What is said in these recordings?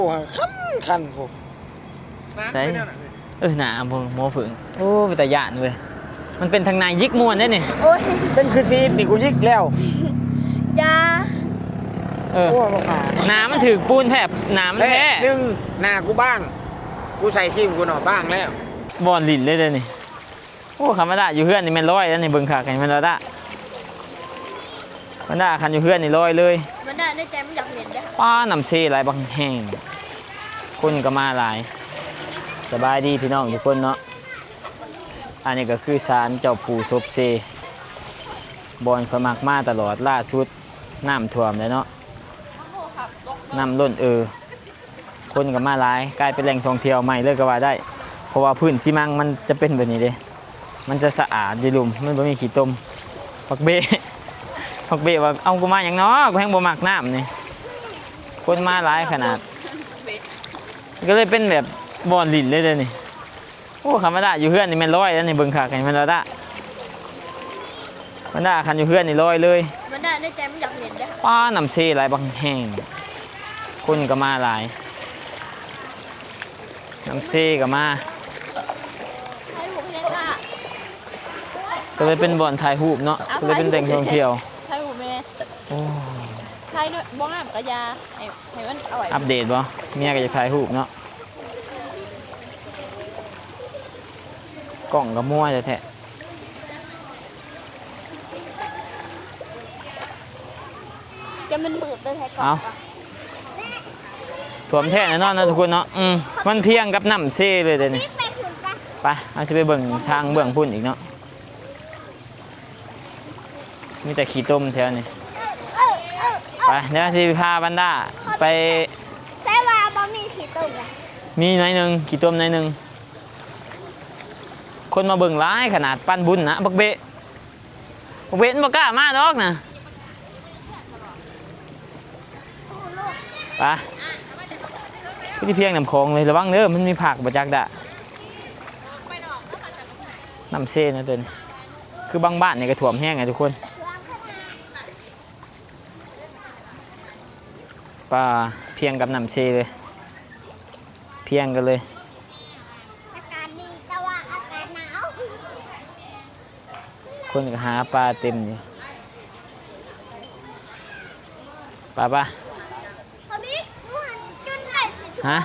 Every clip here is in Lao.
ໂອ້ ຄັນໆ ໂອ້ ໃສ ເອີ ໜ້າບໍ່ ໝໍເຜິ້ງ. ໂອ້ ເປັນຕາຢ້ານເວີຍ ມັນເປັນທາງໃນຢິກມ່ວນເດ້ນີ້. ໂອ້ຍ ເປັນຄືຊີວິດນີ້ ກູຢິກແລ້ວ. ຢ່າ ເອີ ໂອ້ ໜ້າມັນຖືກປູນແທບ ໜ້າມັນແພ້. ໜຶ່ງ ໜ້າກູບາງ ກູໃສ່ຄຣີມກູເນາະ ບາງແລ້ວ. ບ່ອນຫຼິ້ນເລີຍເດ້ນີ້. ໂອ້ ຄັນມາດາຢູ່ເຮືອນນີ້ແມ່ນລອຍແລ້ວນີ້ ເບິ່ງຄັກໃຫ້ມັນລະດາ ບັນດາຄັນຢູ່ເຮືອນນີ້ລອຍເລີຍ. ບັນດາໃນໃຈມັນຢາກເຫັນເດ້. ປ້າ ນ້ຳເຊໄຫຼບັກແຮງ ຄົນກໍມາຫຼາຍ. ສະບາຍດີພີ່ນ້ອງທຸກຄົນເນາະ. ອັນນີ້ກໍຄືສານເຈົ້າປູ່ສົບເຊ ບ່ອນຂ້ອຍມັກມາຕະຫຼອດ. ລ່າສຸດນ້ຳຖ້ວມແລ້ວເນາະ ນ້ຳລົ້ນເອີ ຄົນກໍມາຫຼາຍ ກາຍເປັນແຫຼ່ງທ່ອງທ່ຽວໃໝ່ເລີຍກໍວ່າໄດ້ ເພາະວ່າພື້ນຊີມັງມັນຈະເປັນແບບນີ້ເດ້ ມັນຈະສະອາດຢູ່ລຸ່ມ ມັນບໍ່ມີຂີ້ຕົມ. ບັກເບ້ ບັກເບ້ວ່າ ເອົາ ກູມາຫຍັງເນາະ ກູແຮ່ງບໍ່ມັກນ້ຳນີ້. ຄົນມາຫຼາຍຂະໜາດ ກໍເລີຍເປັນແບບບ່ອນຫຼິ້ນເລີຍເດ້ນີ້. ໂອ້ ຄັນມາດາຢູ່ເຮືອນນີ້ແມ່ນລອຍແລ້ວນີ້ ເບິ່ງຄັກໃຫ້ມັນລະດາ ບັນດາຄັນຢູ່ເຮືອນນີ້ລອຍເລີຍ. ບັນດາໃນໃຈມັນຢາກເຫັນເດ້. ປ້າ ນ້ຳເຊໄຫຼບັກແຮງ ຄົນກໍມາຫຼາຍ ນ້ຳເຊກໍມາ. ກໍເລີຍເປັນບ່ອນຖ່າຍຮູບເນາະ ກໍເລີຍເປັນແຫຼ່ງທ່ອງທ່ຽວ. ຖ່າຍຮູບແມ່. ໂອ້ ຖ່າຍບໍ່ງາມກໍຢ່າ ໃຫ້ ໃຫ້ມັນເອົາໄວ້. ອັບເດດບໍ່? ເມຍກໍຢາກຖ່າຍຮູບເນາະ. ກ້ອງກໍມົວແທ້ໆ. ຈະມັນມືດໄປໃສກ່ອນ. ເອົ້າ ຖ້ວມແທ້ແນ່ນອນເນາະທຸກຄົນເນາະ. ອືມ ມັນພຽງກັບນ້ຳເຊເລີຍເດ້ນີ້. ໄປ ເຮົາຊິໄປເບິ່ງທາງເບື້ອງພຸ້ນອີກເນາະ. ມີແຕ່ຂີ້ຕົມແຖວນີ້. ໄປ ດຽວຊິພາບັນດາໄປ. ໃສ່ວ່າບໍ່ມີຂີ້ຕົມລະ? ມີໜ້ອຍໜຶ່ງ ຂີ້ຕົມໜ້ອຍໜຶ່ງ. ຄົນມາເບິ່ງຫຼາຍຂະໜາດ ປານບຸນນະ. ບັກເບ້ ບັກເບ້ມັນບໍ່ກ້າມາດອກນະ. ໄປ ຄືຊິພຽງນ້ຳຂອງເລີຍ. ລະວັງເດີ ມັນມີຜັກບໍ່ຈັກດະ. ນ້ຳເຊນະຕົວນີ້. ຄືບາງບ້ານນີ້ກໍຖ້ວມແຮງນະທຸກຄົນ. ປາ ພຽງກັບນ້ຳເຊເລີຍ ພຽງກັນເລີຍ. ອາກາດດີ ແຕ່ວ່າອາກາດໜາວ. ຄົນກໍຫາປາເຕັມຢູ່. ປາ ປາ. ຮະ?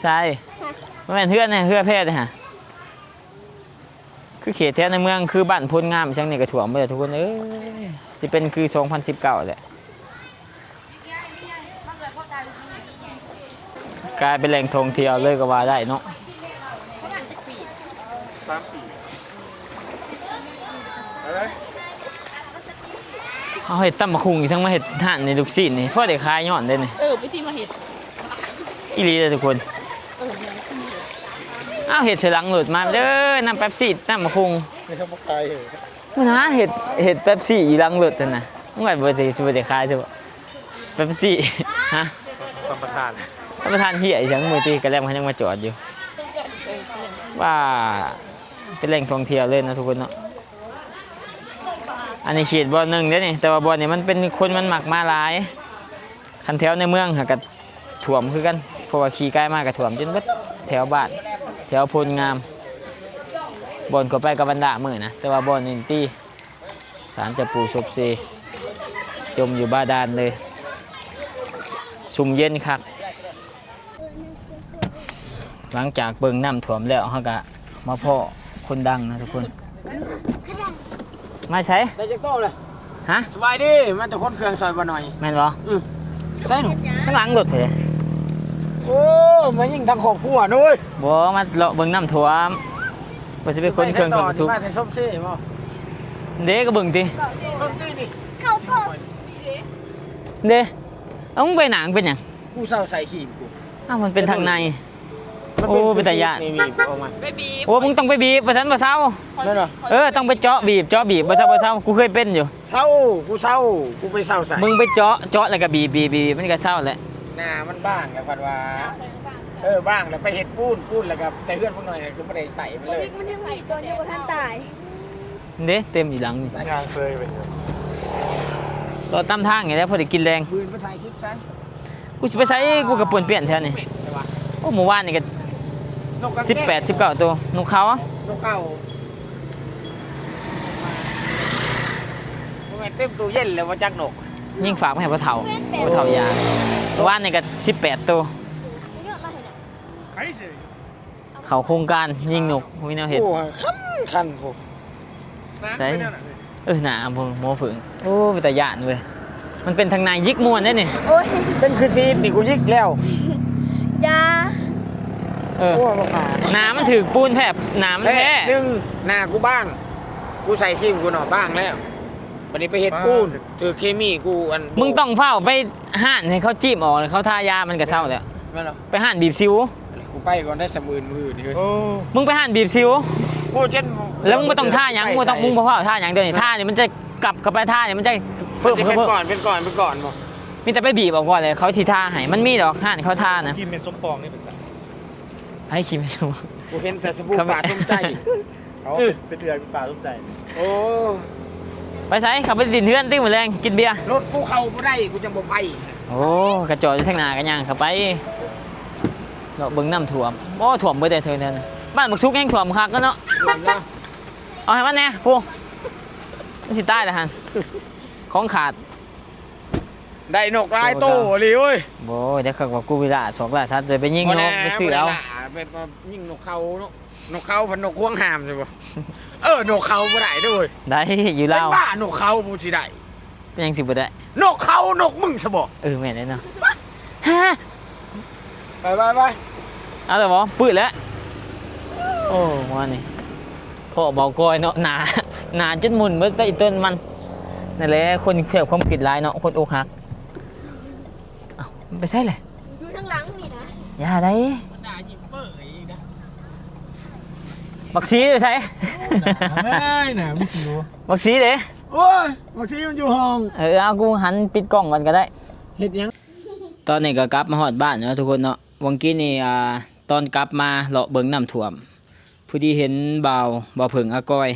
ໃສ? ບໍ່ແມ່ນເຮືອນນະ ເຮືອແພເດ້ຫະ. ຄືເຂດແຖວໃນເມືອງ ຄືບ້ານໂພນງາມ ອີຫຍັງນີ້ກໍຖ້ວມເບິດແຫຼະທຸກຄົນເອີຍ. ຊິເປັນຄືສອງພັນສິບເກົ້າແຫຼະ. ກາຍເປັນແຫຼ່ງທ່ອງທ່ຽວເລີຍກໍວ່າໄດ້ເນາະ. ສາມປີ. ເຮົາເຮັດຕຳບັກຫຸ່ງ ອີ່ຫຍັງມາເຮັດຮ້ານນີ້ ລູກຊີ້ນນີ້ ພໍໄດ້ຂາຍຍ້ອນເດ້ນີ້. ເອີ ໄປທີ່ມາເຮັດ ອີ່ຫຼີເດ້ທຸກຄົນ. ເອີ ແມ່ນ. ອ້າວ ເຮັດໃສ່ຫຼັງລົດມາເດີ ນ້ຳເປັບຊີ ຕຳບັກຫຸ່ງ. ນີ້ເຂົາບໍ່ຂາຍເອີ. ມັນຫາເຮັດ ເຮັດເປັບຊີຢູ່ຫຼັງລົດຫັ້ນນະ. ມັນວ່າບໍ່ໄດ້ ຊິບໍ່ໄດ້ຂາຍຊິບໍ່ ເປັບຊີ. ຮະ? ສຳປະທານ ສຳປະທານເຫຍອີ່ຫຍັງ ມື້ທີ່ກະແລັມເຂົາຍັງມາຈອດຢູ່. ວ່າເປັນແຫຼ່ງທ່ອງທ່ຽວເລີຍເນາະທຸກຄົນເນາະ. ອັນນີ້ເຂດບ່ອນໜຶ່ງເດ້ນີ້ ແຕ່ວ່າບ່ອນນີ້ມັນເປັນຄົນມັນມັກມາຫຼາຍ. ຄັນແຖວໃນເມືອງຫັ້ນກະຖ້ວມຄືກັນ ເພາະວ່າຂີ່ກາຍມາກະຖ້ວມຈົນເບິດ ແຖວບ້ານ ແຖວໂພນງາມ ບ່ອນຂ້ອຍໄປກັບບັນດາມື້ນະ. ແຕ່ວ່າບ່ອນນີ້ຕິ ສານເຈົ້າປູ່ສົບເຊ ຈົມຢູ່ບາດານເລີຍ ຊຸ່ມເຢັນຄັກ. ຫຼັງຈາກເບິ່ງນ້ຳຖ້ວມແລ້ວ ເຮົາກະມາພໍ້ຄົນດັງນະທຸກຄົນ. ມາໃສ? ໄດ້ຈັກໂຕເລີຍ? ຮະ? ສະບາຍດີ ມາແຕ່ຂົນເຄື່ອງຊ່ອຍບໍ່ໜ້ອຍ. ແມ່ນບໍ່? ອື ໃສໜູ? ທາງຫຼັງລົດເດ້. ໂອ້ ມາຍິງທັງຄອບຄົວເວີຍ. ບໍ່ ມາເລາະເບິ່ງນ້ຳຖ້ວມ ວ່າຊິໄປຂົນເຄື່ອງຊ່ອຍປະຊຸມ. ມາແຕ່ສົບເຊບໍ່? ເດ້ ກໍເບິ່ງຕິ ເບິ່ງຕິນີ້ ເຂົ້າໂພດເດ້. ເອົ້າ ມຶງໄປໜາງເປັນຫຍັງ? ກູເຊົາໃສ່ຄີມກູ. ອ້າວ ມັນເປັນທາງໃນ. ໂອ້ ເປັນຕາຢ້ານ. ໂອ້ ມຶງຕ້ອງໄປບີບ ບໍ່ຊັ້ນບໍ່ເຊົາ. ແມ່ນບໍ່? ເອີ ຕ້ອງໄປເຈາະບີບ ເຈາະບີບ ບໍ່ຊັ້ນບໍ່ເຊົາ. ກູເຄີຍເປັນຢູ່. ເຊົາ ກູເຊົາ ກູໄປເຊົາໃສ່. ມຶງໄປເຈາະ ເຈາະແລ້ວກໍບີບ ບີບ ບີບ ມັນກໍເຊົາແຫຼະ. ໜ້າມັນບາງແລ້ວ ເພິ່ນວ່າ ເອີ ບາງແລ້ວໄປເຮັດປູນ ປູນແລ້ວກໍແຕ່ເຮືອນພວກນ້ອຍກໍບໍ່ໄດ້ໃສ່ມັນເລີຍ. ມັນຍັງມີຕົວຍັງບໍ່ທັນຕາຍ. ເດ້ ເຕັມຢູ່ຫຼັງນີ້ ຍ່າງເຊີຍໄປຢູ່. ລໍຕາມທາງນີ້ແຫຼະ ພໍໄດ້ກິນແລງ. ມື້ອື່ນໄປຖ່າຍຄລິບໃສ? ກູຊິໄປໃສ ກູກະປ້ວນປ່ຽນແຖວນີ້. ໂອ້ ມື້ວານນີ້ກະສິບແປດ ສິບເກົ້າໂຕ ນົກເຂົາ ນົກເຂົາ ບໍ່ແມ່ນເຕັມຕູ້ເຢັນແລ້ວບໍ່ຈັກນົກ. ຍິງຝາກມາໃຫ້ພໍ່ເຖົ້າ ພໍ່ເຖົ້າຢາກ. ມື້ວານນີ້ກະສິບແປດໂຕ. ເຂົ້າໂຄງການຍິງນົກ ບໍ່ມີແນວເຮັດ. ໂອ້ ຄັນໆ ໂອ້ ໃສ ເອີ ໜ້າເພິ່ງ ໝໍເຜິ້ງ. ໂອ້ ເປັນຕາຢ້ານເວີຍ. ມັນເປັນທາງໃນຍິກມ່ວນເດ້ນີ້. ໂອ້ຍ ເປັນຄືຊີດນີ້ ກູຍິກແລ້ວ. ຢ່າ ເອີ ໂອ້ຍ ບໍ່ຂາດ. ໜ້າມັນຖືກປູນແທບ ໜ້າມັນແທບ. ໜຶ່ງ ໜ້າກູບາງ ກູໃສ່ຄຣີມກູເນາະ ບາງແລ້ວ. ບັດນີ້ໄປເຮັດປູນ ຖືກເຄມີ ກູອັນ ມຶງຕ້ອງຟ້າວໄປຮ້ານໃຫ້ເຂົາຈີ້ມອອກ ເຂົາທາຢາມັນກະເຊົາແລ້ວ. ແມ່ນລະ ໄປຮ້ານບີບສິວ. ກູໄປກ່ອນໄດ້ ສາມໝື່ນມື້ນີ້ເອີຍ. ໂອ້ ມຶງໄປຮ້ານບີບສິວ. ໂອ້ ເຈັນ ແລ້ວມຶງບໍ່ຕ້ອງທາຫຍັງ ມຶງບໍ່ຕ້ອງ ມຶງບໍ່ຟ້າວທາຫຍັງ. ດຽວນີ້ທານີ້ມັນຈະກັບເຂົ້າໄປ ທານີ້ມັນຈະເພີ່ມ ເປັນກ້ອນ ເປັນກ້ອນ ເປັນກ້ອນບໍ່? ມີແຕ່ໄປບີບອອກກ່ອນ ແລ້ວເຂົາຊິທາໃຫ້. ມັນມີດອກຮ້ານເຂົາທານະ. ຄຣີມເມັດສົມປອງນີ້ເປັນຊັ້ນ. ໃຜຄຣີມເມັດສົມປອງ? ກູເຫັນແຕ່ສະບູ ເຂົາ ປາສົມໃຈ. ເອົາ ເອີ ໄປເທື່ອປາສົມໃຈ. ໂອ້ ໄປໃສ? ເຂົ້າໄປຫຼິ້ນເຮືອນຕິ ມື້ແລງກິນເບຍ. ລົດກູເຂົ້າບໍ່ໄດ້ ກູຈັ່ງບໍ່ໄປ. ໂອ້ ກະຈອດຢູ່ທາງໜ້າ ກະຍ່າງເຂົ້າໄປ. ເລາະເບິ່ງນ້ຳຖ້ວມ. ໂອ້ ຖ້ວມເບິດເດ້ເທິງນັ້ນ. ບ້ານບັກສຸກແຮງຖ້ວມຄັກເນາະ. ເອົາໃຫ້ມັນແດ່ ປູ ມັນຊິຕາຍແລ້ວຫັ້ນ ຂອງຂາດ. ໄດ້ນົກຫຼາຍໂຕອີ່ຫຼີເວີຍ. ໂອ້ຍ ດຽວເຂົາກະກູວິລາສອກລ່າສັດ ໄປຍິງນົກ ໄປຊື້ເອົາ. ຍິງນົກເຂົາເນາະ. ນົກເຂົາພັນນົກຫວງຫ້າມ ຊິບໍ່? ເອີ ນົກເຂົາບໍ່ໄດ້ເດີ້ເວີຍ. ໄດ້ ຢູ່ລາວ ເປັນບ້າ ນົກເຂົາບໍ່ຊິໄດ້. ເປັນຫຍັງຊິບໍ່ໄດ້? ນົກເຂົາ ນົກມຶງຊະບໍ່? ເອີ ແມ່ນແລ້ວເນາະ. ຮະ ໄປໆໆ ເອົາແລ້ວບໍ່? ປຶດແລ້ວ. ໂອ້ ມານີ້ ພໍ້ເບົາກ້ອຍເນາະ ໜ້າ ໜ້າຈົນໝຸ່ນເບິດ ໄປອີ່ຕົນມັນ. ນັ້ນແຫຼະ ຄົນແຄບຄວາມຄິດຫຼາຍເນາະ ຄົນອົກຫັກ. ເອົ້າ ມັນໄປໃສແຫຼະ? ຢູ່ທາງຫຼັງນີ້ນະ. ຢ່າໄດ໋. ບັກສີຢູ່ໃສ? ໂອ້ຍ ໜ້າມີສິວ. ບັກສີເດ້? ໂອ້ຍ ບັກສີມັນຢູ່ຫ້ອງ. ເອີ ເອົາ ກູຫັນປິດກ້ອງກ່ອນກະໄດ້. ເຮັດຫຍັງ? ຕອນນີ້ກະກັບມາຮອດບ້ານເນາະທຸກຄົນເນາະ. ຫວ່າງກີ້ນີ້ ອ່າ ຕອນກັບມາເລາະເບິ່ງນ້ຳຖ້ວມ ພໍດີເຫັນບ່າວ ບ່າວເຜິ້ງອາກອຍ.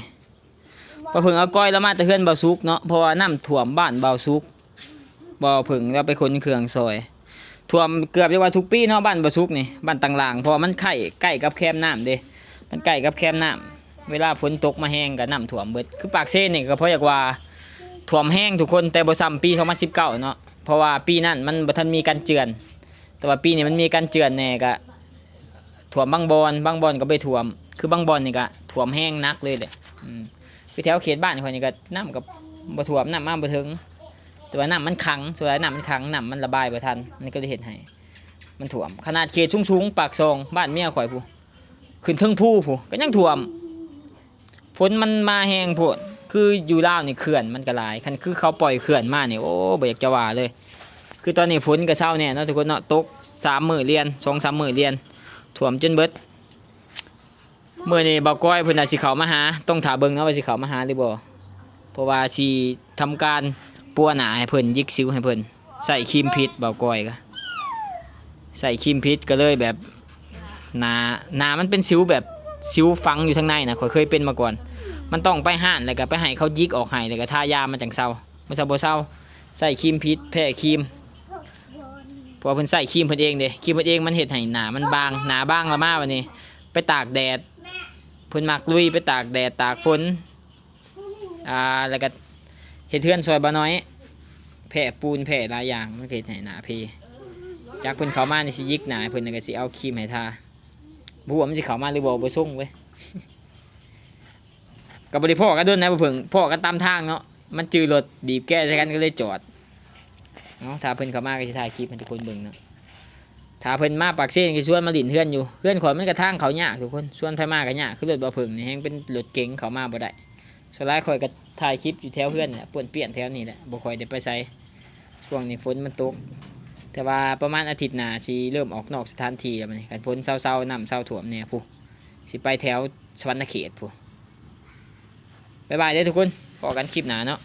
ບ່າວເຜິ້ງອາກອຍລາວມາແຕ່ເຮືອນບ່າວສຸກເນາະ ເພາະວ່ານ້ຳຖ້ວມບ້ານບ່າວສຸກ. ບ່າວເຜິ້ງລາວໄປຂົນເຄື່ອງຊ່ອຍ. ຖ້ວມເກືອບຈະວ່າທຸກປີເນາະ ບ້ານບ່າວສຸກນີ້ ບ້ານຕັງຫຼາງ ເພາະວ່າມັນໃກ້ ໃກ້ກັບແຄມນ້ຳເດ້ ມັນໃກ້ກັບແຄມນ້ຳ. ເວລາຝົນຕົກມາແຮງກະນ້ຳຖ້ວມເບິດ. ຄືປາກເຊນີ້ກະພໍຢາກວ່າຖ້ວມແຮງທຸກຄົນ ແຕ່ບໍ່ຊ່ຳປີສອງພັນສິບເກົ້າເນາະ ເພາະວ່າປີນັ້ນມັນບໍ່ທັນມີກັນເຈື່ອນ. ແຕ່ວ່າປີນີ້ມັນມີກັນເຈື່ອນແດ່ ກະຖ້ວມບາງບ່ອນ ບາງບ່ອນກະບໍ່ໄດ້ຖ້ວມ. ຄືບາງບ່ອນນີ້ກະຖ້ວມແຮງໜັກເລີຍແຫຼະ. ອືມ ຄືແຖວເຂດບ້ານຂ້ອຍນີ້ກະນ້ຳກະບໍ່ຖ້ວມ ນ້ຳມາບໍ່ເຖິງ. ແຕ່ວ່ານ້ຳມັນຂັງ ສ່ວນຫຼາຍນ້ຳມັນຂັງ ນ້ຳມັນລະບາຍບໍ່ທັນ ມັນກະເລີຍເຮັດໃຫ້ມັນຖ້ວມ. ຂະໜາດເຂດສູງໆ ປາກຊ່ອງ ບ້ານເມຍຂ້ອຍພຸ້ນ ຂຶ້ນເທິງພູພຸ້ນກະຍັງຖ້ວມ. ຝົນມັນມາແຮງໂພດ. ຄືຢູ່ລາວນີ້ເຂື່ອນມັນກະຫຼາຍ ຄັນຄືເຂົາປ່ອຍເຂື່ອນມານີ້ ໂອ້ ບໍ່ຢາກຈະວ່າເລີຍ. ຄືຕອນນີ້ຝົນກະເຊົາແນ່ເນາະທຸກຄົນເນາະ ຕົກສາມມື້ລຽນ ສອງສາມມື້ລຽນ ຖ້ວມຈົນເບິດ. ມື້ນີ້ບ່າວກ້ອຍເພິ່ນອາດຊິເຂົ້າມາຫາ ຕ້ອງຖ້າເບິ່ງເນາະວ່າຊິເຂົ້າມາຫາຫຼືບໍ່ ເພາະວ່າຊິທຳການປົວໜ້າໃຫ້ເພິ່ນ ຢິກສິວໃຫ້ເພິ່ນ. ໃຊ້ຄຣີມພິດ ບ່າວກ້ອຍກະໃຊ້ຄຣີມພິດ ກະເລີຍແບບ ໜ້າ ໜ້າມັນເປັນສິວແບບ ສິວຝັງຢູ່ທາງໃນນະ ຂ້ອຍເຄີຍເປັນມາກ່ອນ. ມັນຕ້ອງໄປຮ້ານ ແລ້ວກະໄປໃຫ້ເຂົາຢິກອອກໃຫ້ ແລ້ວກະທາຢາມັນຈັ່ງເຊົາ. ມັນເຊົາບໍ່ເຊົາ ໃຊ້ຄຣີມຜິດ ແພ້ຄຣີມ ເພາະວ່າເພິ່ນໃຊ້ຄຣີມເພິ່ນເອງເດ້ ຄຣີມເພິ່ນເອງມັນເຮັດໃຫ້ໜ້າມັນບາງ ໜ້າບາງລະມາບາດນີ້ ໄປຕາກແດດ ເພິ່ນມັກລຸຍໄປຕາກແດດຕາກຝົນ ອ່າ ແລ້ວກະເຮັດເຮືອນຊ່ອຍບ່າວນ້ອຍ ແພ້ປູນແພ້ຫຼາຍຢ່າງ ມັນກະເຮັດໃຫ້ໜ້າເພ. ຈັກເພິ່ນເຂົ້າມານີ້ຊິຢິກໜ້າໃຫ້ເພິ່ນ ແລ້ວກະຊິເອົາຄຣີມໃຫ້ທາ ບໍ່ຮູ້ວ່າມັນຊິເຂົ້າມາຫຼືບໍ່ ບໍ່ຊົງເວີຍ. ກະບໍ່ໄດ້ພໍ້ກັນດົນນະ ບໍ່ເພິ່ງ ພໍ້ກັນຕາມທາງເນາະ ມັນຈື່ລົດບີບແກໃສ່ກັນກະເລີຍຈອດ. ເອົາ ຖ້າເພິ່ນເຂົ້າມາກະຊິຖ່າຍຄລິບໃຫ້ທຸກຄົນເບິ່ງເນາະ. ຖ້າເພິ່ນມາປາກເຊນີ້ກະຊວນມາຫຼິ້ນເຮືອນຢູ່ ເຮືອນຂ້ອຍມັນກະທາງເຂົ້າຍາກທຸກຄົນ ຊວນໃຜມາກະຍາກ ຄືລົດບ່າວເຜິ້ງນີ້ແຮ່ງເປັນລົດເກັງເຂົ້າມາບໍ່ໄດ້. ສ່ວນຫຼາຍຂ້ອຍກະຖ່າຍຄລິບຢູ່ແຖວເຮືອນນີ້ແຫຼະ ປ້ວນປ່ຽນແຖວນີ້ແຫຼະ ບໍ່ຄ່ອຍໄດ້ໄປໃສ. ຊ່ວງນີ້ຝົນມັນຕົກ ແຕ່ວ່າປະມານອາທິດໜ້າຊິເລີ່ມອອກນອກສະຖານທີ່ແລ້ວບັດນີ້ ຄັນຝົນເຊົາໆ ນ້ຳເຊົາຖ້ວມແດ່ພຸ້ນ ຊິໄປແຖວສະຫວັນນະເຂດພຸ້ນ. ບາຍບາຍເດີທຸກຄົນ ພໍ້ກັນຄລິບໜ້າເນາະ.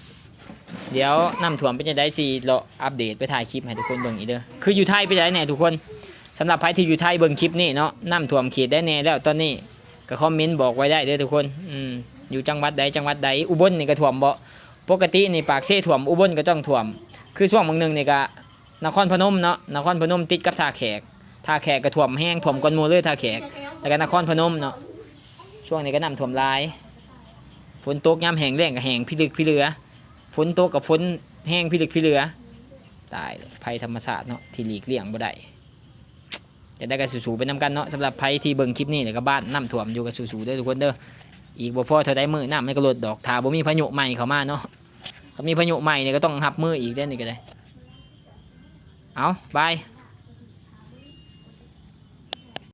ດຽວນ້ຳຖ້ວມເປັນຈັ່ງໃດ ຊິເລາະອັບເດດໄປຖ່າຍຄລິບໃຫ້ທຸກຄົນເບິ່ງອີກເດີ. ຄືຢູ່ໄທເປັນຈັ່ງໃດແດ່ທຸກຄົນ? ສຳລັບໃຜທີ່ຢູ່ໄທເບິ່ງຄລິບນີ້ເນາະ ນ້ຳຖ້ວມເຂດໃດແດ່ແລ້ວຕອນນີ້? ກະຄອມເມັນບອກໄວ້ໄດ້ເດີທຸກຄົນ. ອືມ ຢູ່ຈັງຫວັດໃດ ຈັງຫວັດໃດ? ອຸບົນນີ້ກະຖ້ວມບໍ່? ປົກກະຕິນີ້ປາກເຊຖ້ວມ ອຸບົນກະຕ້ອງຖ້ວມ. ຄືຊ່ວງບາງໜຶ່ງນີ້ກະ ນະຄອນພະນົມເນາະ ນະຄອນພະນົມຕິດກັບທ່າແຂກ ທ່າແຂກກໍຖ້ວມແຮງ ຖ້ວມກ່ອນໝູ່ເລີຍທ່າແຂກ ແລ້ວກໍນະຄອນພະນົມເນາະ ຊ່ວງນີ້ກໍນ້ຳຖ້ວມຫຼາຍ ຝົນຕົກຍາມແຫ້ງແລ້ງກໍແຫ້ງພິລຶກພິເຫຼືອ ຝົນຕົກກໍຝົນແຮງພິລຶກພິເຫຼືອ ຕາຍແລ້ວ ໄພທຳມະຊາດເນາະ ທີ່ຫຼີກລ່ຽງບໍ່ໄດ້ ຈັ່ງໃດກໍສູ້ໆໄປນຳກັນເນາະ ສຳລັບໃຜທີ່ເບິ່ງຄລິບນີ້ແລ້ວກໍບ້ານນ້ຳຖ້ວມຢູ່ ກໍສູ້ໆເດີທຸກຄົນເດີ ອີກບໍ່ພໍເທົ່າໃດມື້ນ້ຳມັນກໍລົດດອກ ຖ້າບໍ່ມີພາຍຸໃໝ່ເຂົ້າມາເນາະ ຄັນມີພາຍຸໃໝ່ນີ້ກໍຕ້ອງຮັບມືອີກເດ້ ນີ້ກໍໄດ້ ເອົາ ບາຍ.